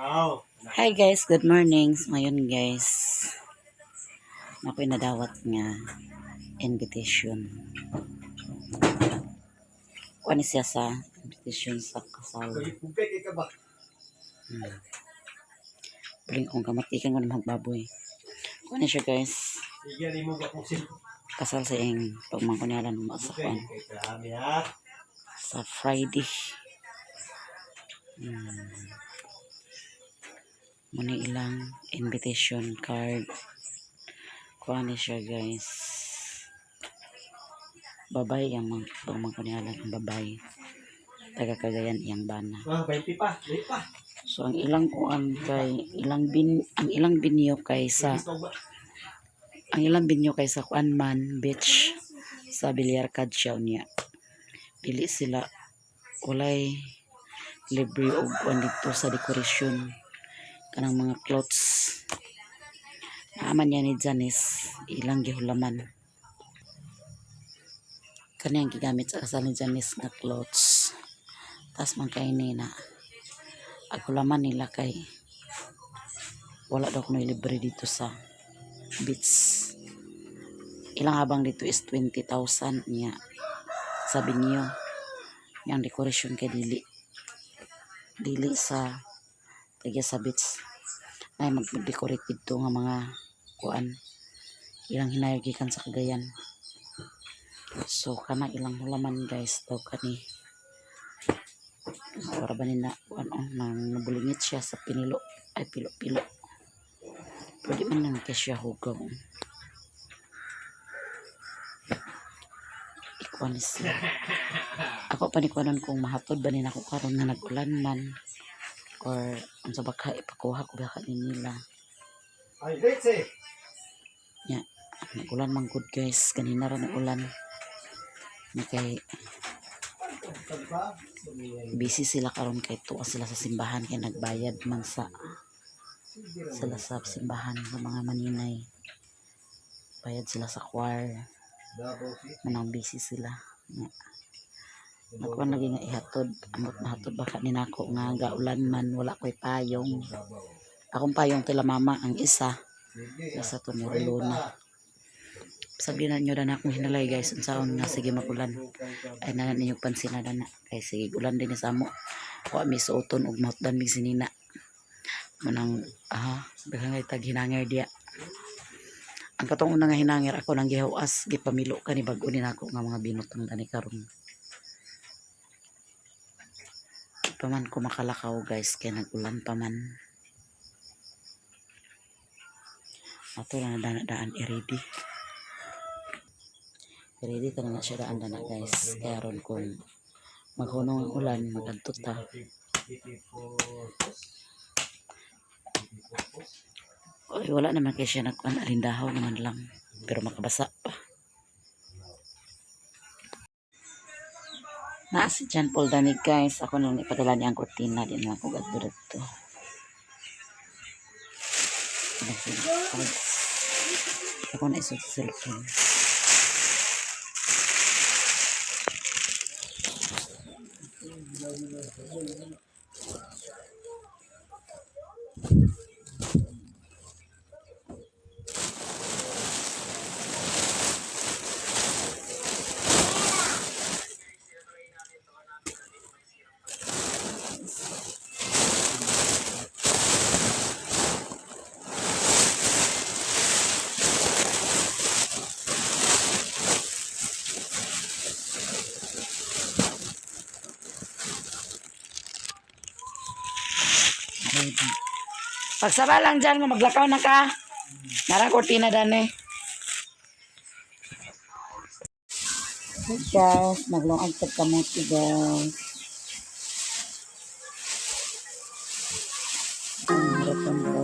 Aw. Hi guys, good morning. So, ngayon guys, ako'y nadawat nga invitation. Kuha ni siya sa invitation sa kasal. Pugay kay ka ba? Piling akong kamot, ikan ko na magbaboy. Kuha ni siya guys, Igyan nimo ba kung sino? Kasal sa iyang pagmangko niya lang sa Pugay kuan kay ka ami ha. Sa Friday. Muna ilang invitation card. Kuha ni siya guys. Babay ang mga pagmangko niya lang ang babay. Taga Cagayan iyang bana. Ah, 20 pa, 20 pa. So ang ilang kuan kay ilang bin ang ilang binyo kay sa ang ilang binyo kay sa kuan man beach sa Bilyarkad siya niya. Dili sila walay libre og kuan dito sa dekorasyon kanang mga clothes. Naaman niya ni Janice ilang gihulaman. Kani ang gigamit sa kasal ni Janice nga clothes. Tas man kay ni na ang hulaman nila kay wala daw kuno libre dito sa beach. Ilang habang dito is 20,000 niya. Sabi niyo, yung decoration kay dili dili sa tagya sa beach ay mag-decorate dito nga mga kuan ilang hinayog gikan sa Cagayan. So kana ilang hulaman guys daw kani ora ba nila kuan oh, nang nabulingit siya sa pinilo ay pilo-pilo. Pwede man lang kay siya hugaw. Ikuan ni siya. Ako pa ni kuanon kung mahatod ba ni nako karon nga nag-ulan man or unsa ba ka ipakuha ko ba ka ni nila. Ay, leche. Nya, nag-ulan man good guys, kanina ra nag-ulan. Nya kay busy sila karon kay tuwa sila sa simbahan kay nagbayad man sa sila sa simbahan sa mga maninay. Bayad sila sa choir. Manang busy sila. Nya. Nakuha lagi nga ihatod. Amot mahatod baka ni nako nga gaulan man wala ko'y payong. Akong payong tila mama ang isa. Isa to ni Luna. Sabi na nyo na akong hinalay guys. Unsaon nga sige magulan. Ay na ninyo pansin na na. Kay sige ulan din sa amo. Wa mi suoton og mahutdan mig sinina. Manang daghan kay tag hinanger diya. Ang katong una nga hinanger ako nang gihawas gipamilo ka ni bag-o ni nako nga mga binutang gani karon. Di pa man ko makalakaw guys kay nag-ulan pa man. Ato na dana daan i-ready. I-ready ta na siya daan dana guys. Kaya ron kung maghunong ang ulan magadto ta. Oy, wala naman kay siya nagkuan alindahaw naman lang pero makabasa pa. Naa si John Paul Danig guys. Ako na lang ipadala niya ang kurtina. Di na ako gadto dito. Ako na isod sa cellphone. Ready. Pagsaba lang dyan, maglakaw na ka. Nara kurtina dani. Hey guys, naglungag tag kamuti guys. Ang harapan ko.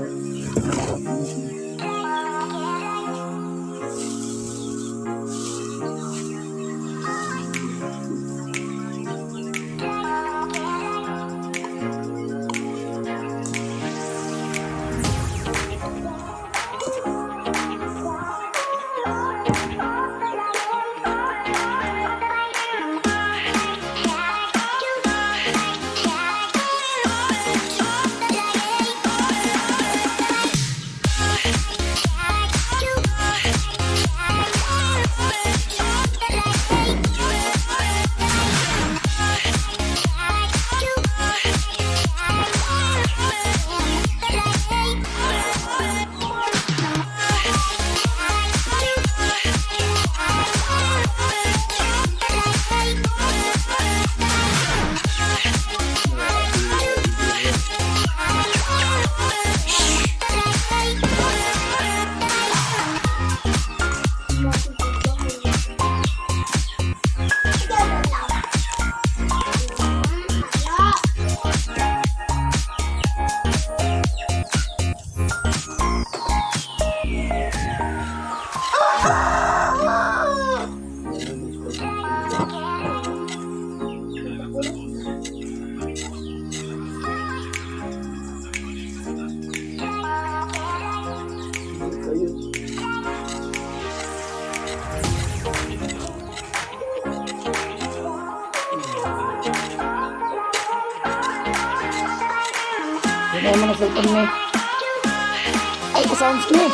Hindi mo na cellphone ni. Ay, sounds ni.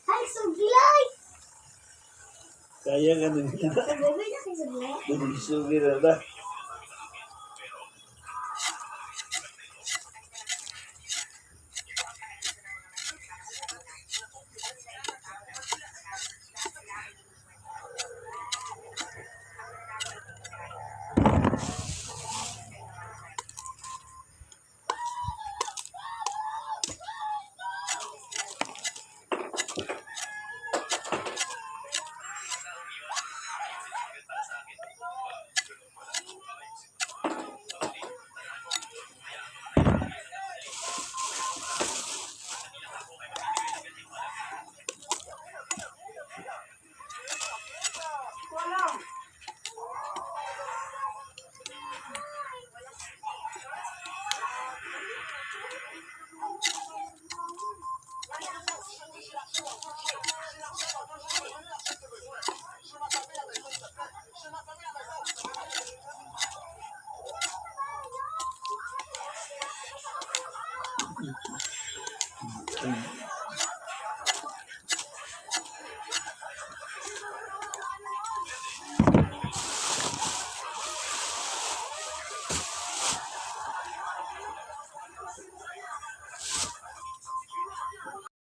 Ay, sugilay! Kaya ka na nila. Bebe na kay sugilay. Sugi na ba?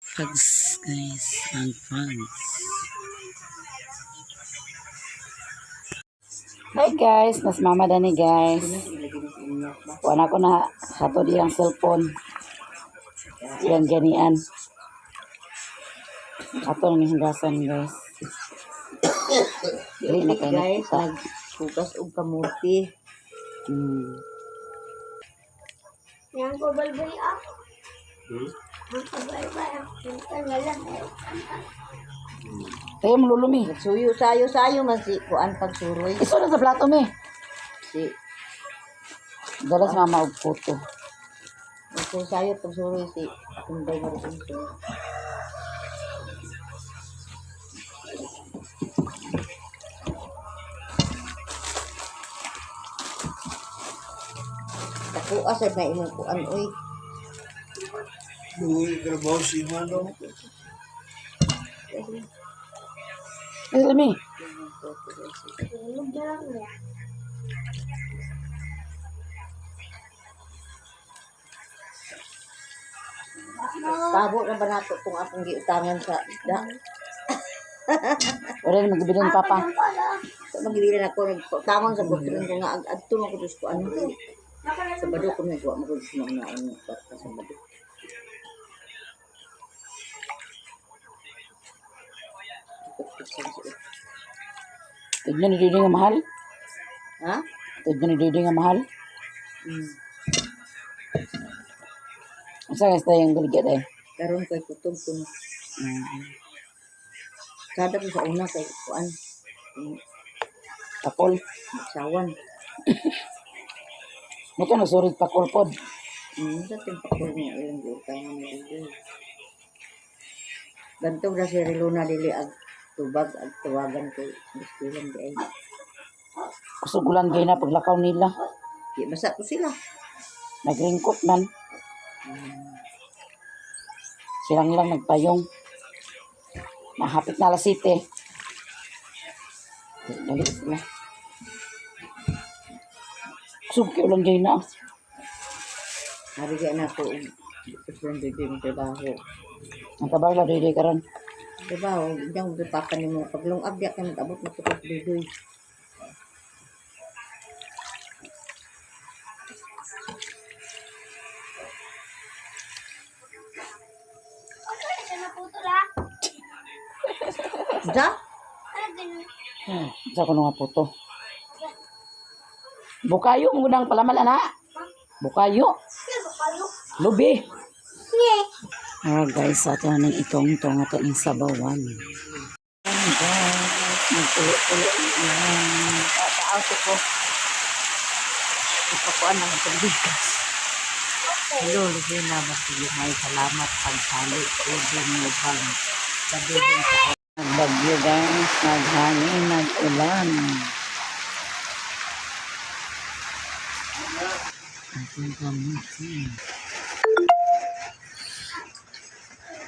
Frogs, guys. Ang frogs. Hi guys, nas mama dani guys. Wala ko na hatod iyang cellphone. Iyang ganian. Ato ang higasan guys. Dili na kayo Guys, nakita. naghugas og kamuti. Yang ko balbay ah. Hmm? Ang kabalbay ah. Ang wala. Tayo mo lulumi. Nagsuyo sayo-sayo man si kuan pagsuroy. Iso na sa plato mi. Si Dala sa mama og puto. nagsuyo pagsuroy si Inday Marunto. Takuha sa na imong kuan oy. Uy, trabaho si Manong. Ay, lumi. Tulog na lang niya. Tabo na ba nato kung akong giutangan sa isda? Wala na magbibilan ni papa. Ang pala. Sa magibilan ako nagtangon sa bukid ko nga adto man ko sa kuan. Sabado ko nagwa mo ko sa mga ano pa Sabado. Pagpagsan. Tignan ni Didi nga mahal. Ha? Tignan ni Didi nga mahal. Unsa guys tayong galigya tayo? Karon kay kutob ko. Kada ko sa una kay kuan. Pakol. Sawan. Mo to nasurid pakol pod. Sa timpakol niya ilang giutangan ni Didi. Gantong ra si Riluna dili ag tubag ag tawagan kay gusto lang di ay. Kusog ulan gay na paglakaw nila. Di basa ko sila. Nagringkot man. Silang lang nagpayong. Mahapit na alas 7. Dali sila. Kusog kay ulan gay na. Hari kay na ko gusto lang didi mo trabaho. Ang trabaho la dili karon. Trabaho, diyan ko papa nimo paglungag diya kay mag-abot na ko dudoy. Ano siya naputol ah? Da? Ano ganun? Sa kuno nga puto. Bukayo mo nang palamal ana. Bukayo. Ano ba kayo? Lubi. Nye. Alright guys, sa ato na itong itong ato ning sabawan. Ayan, guys, nagtulo-tulo na. Tao ko. Ipakuan ng pagbigas. Hello, Luzena, may salamat pagsali. Pwede mo bang sabihin sa Nagbagyo guys, naghangin, nag-ulan. Atong kamuti.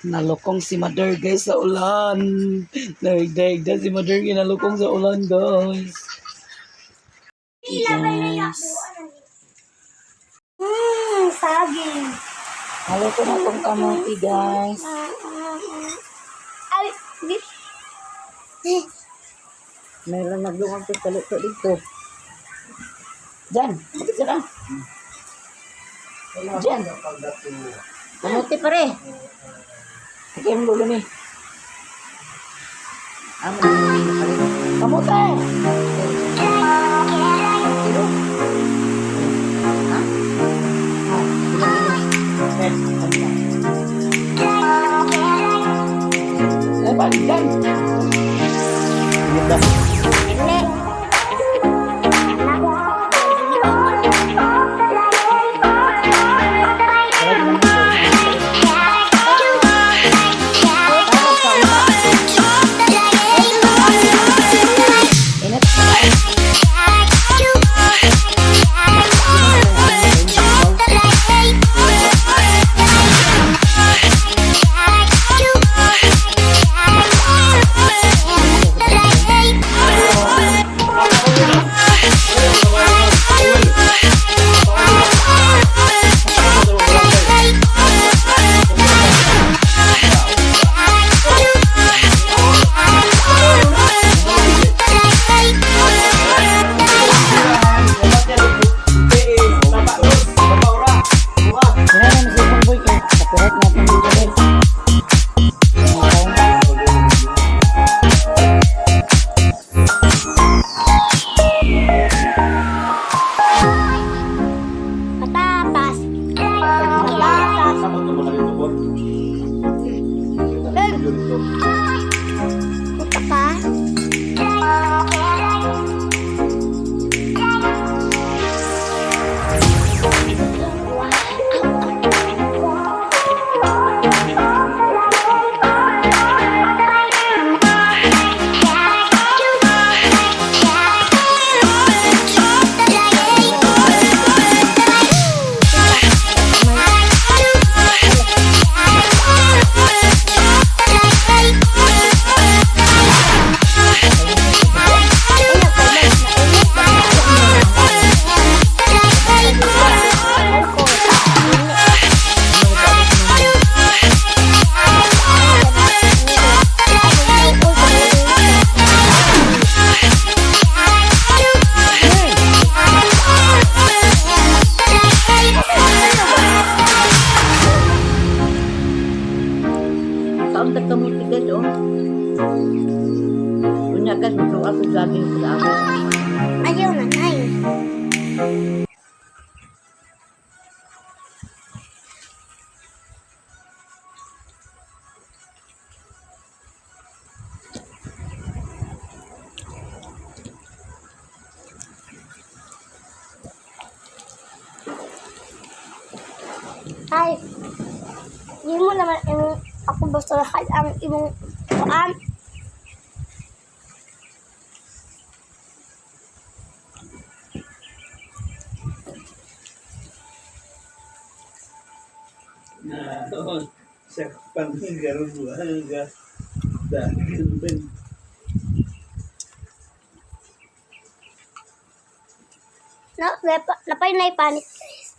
Nalukong si Mother guys sa ulan. Nagdaig na si Mother, ginalukong sa ulan guys. Guys. Saging. Haluto na itong kamuti guys. Ay, di. Meron naglungag ko sa luto dito. Diyan, bakit sila? Diyan. Kamuti pare. Kaya yung lulo ni. Amo na pare. Kamuti! Kilo. Ha? Ha? Eh, balik dyan. Init. Dagan mo ako saging sa ako. Ayaw na tayo. Ay, di mo naman imong ako basta lahat ang imong kuan. Na, sa panggaruan ka. Dahil ben. Na, napay na ipanik guys.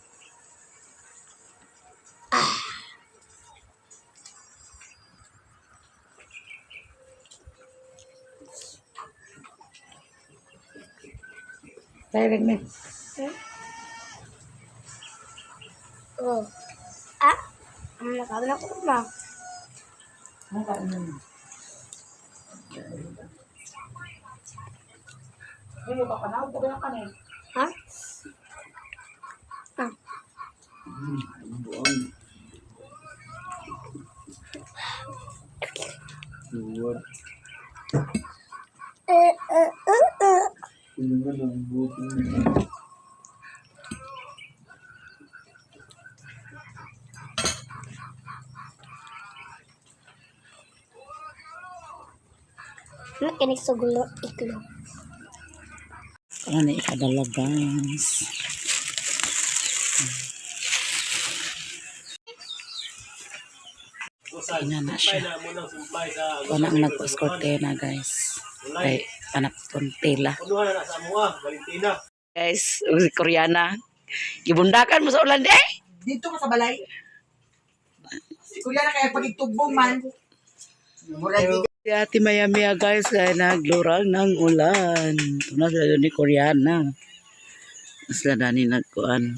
Tayo rin. Oh. Ah, ang nakabala ko na. Ha? Ah, Buong. Luwad. eh, eh, eh, eh. Ano ang buto. Makinig sa gulo iklog. Ano na ikadala guys. Ina na siya. Wala ang nag-escorte na guys. Kay panapton tela. Guys, ug si Koreana. Gibundakan mo sa ulan eh. Dito ka sa balay. Si Kuya na kaya pagitugbong man. Mura di Si Ate Maya Maya guys kay naglurang ng ulan. Ito na sila ni Koreana. Sila dani nagkuan.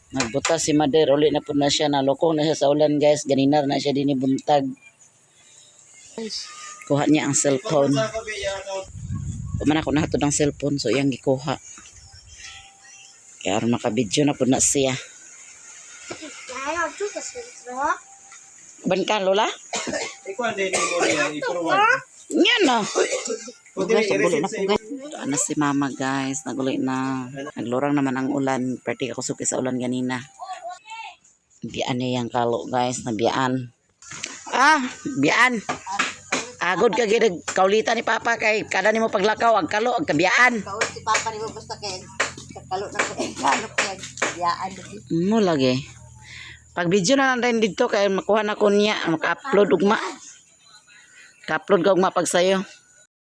Nagbuta si Mader uli na po na siya nalukong na siya sa ulan guys. Ganina na siya din buntag. Kuha niya ang cellphone. Kuman ako nahatod ang cellphone so iyang gikuha. Kaya aron makabidyo na po na siya. Ano, ito sa sentro. Ban ka, Lola? Yan na. Guys, nagulo na po guys. Ano si mama guys, nagulo na. Naglurang naman ang ulan. Pwede ako suki sa ulan ganina. Biyaan niya yung kalo guys, nabiyaan. Ah, biyaan. Agod ka gid kaulitan ni Papa kay kada nimo paglakaw ang kalo ang kabiyaan. Kaul si Papa ni mo basta kay kakalo na ko eh kalo kay biyaan dito. Mo lagi. Pag video na lang rin dito kay makuha na ko niya, maka-upload ugma. Ka-upload ka ugma pag sayo.